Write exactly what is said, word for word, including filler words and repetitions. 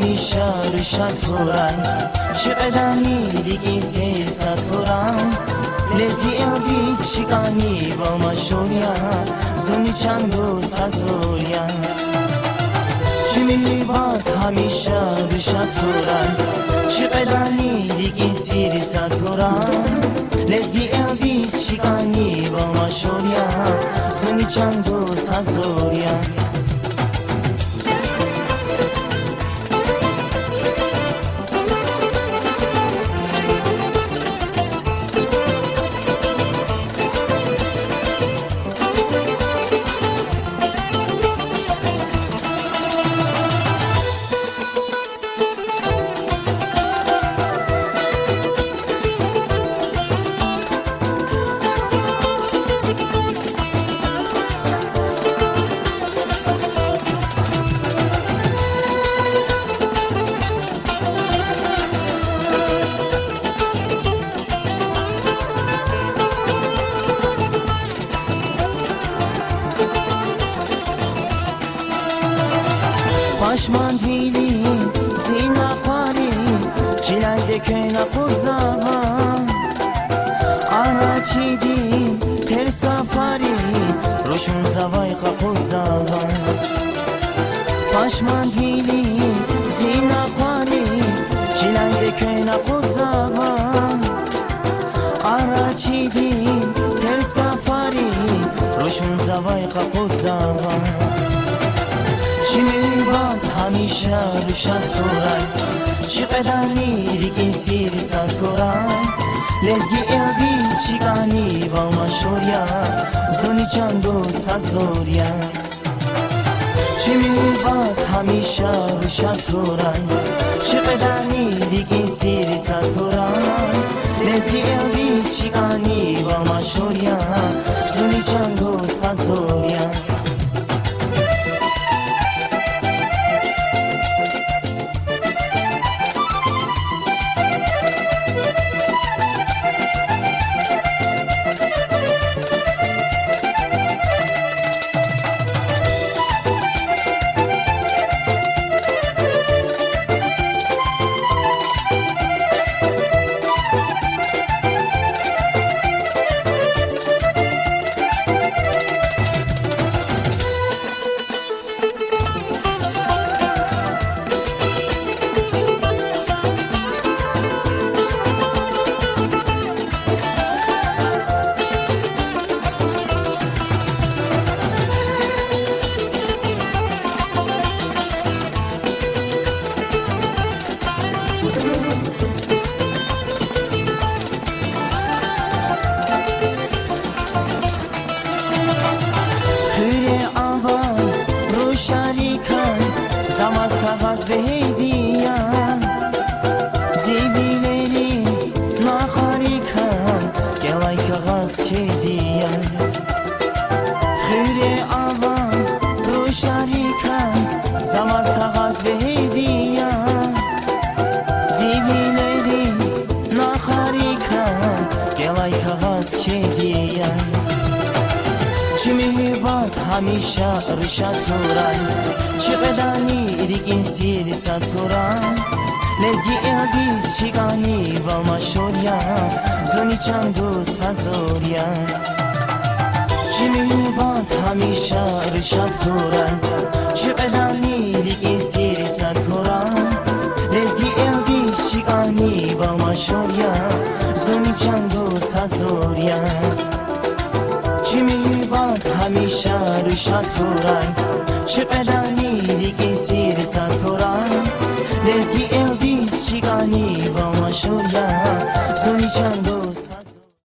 Hamisha rshad kuran, shi qedani dikin sir sad kuran. Lezgi el bis shikani ba mashuria, zuni chandu sazuria. Shimi bat hamisha rshad kuran, shi qedani dikin sir sad kuran. Lezgi el bis shikani ba mashuria, zuni chandu sazuria. Pashman vili, zina khwari, chilai de kena khuzavan. Ara chidi, ters kafari, roshun zavai kha khuzavan. Pashman vili, zina khwari, chilai de kena khuzavan. Ara chidi, ters kafari, roshun zavai kha khuzavan. Shimi bat hamisha rshad kuran, shi qedani dikin sir sad kuran. Lezgi el bis shikani ba mashuria, zuni chandu sazuria. Shimi bat hamisha rshad kuran, shi qedani dikin sir sad kuran. Lezgi el bis shikani ba mashuria, zuni chandu sazuria. Xire ava ru sharikan, zamaz kagaz behediyan. Zivileri naxarikan, kelay kagaz kediyan. Xire ava ru sharikan, zamaz kagaz behediyan. Zivileri naxarikan, kelay kagaz kediyan. Shimi bat hamisha rshad kuran, shi qedani dikin sir sad kuran. Lezgi el bis shikani ba mashuria, zuni chandu sazuria. Shimi bat hamisha rshad kuran, shi qedani dikin sir sad kuran. Lezgi el bis shikani ba mashuria, zuni chandu sazuria. Shimi bat hamisha rshad kuran, shi qedani dikin sir sad kuran. Lezgi el bis shikani ba mashuria, zuni chandu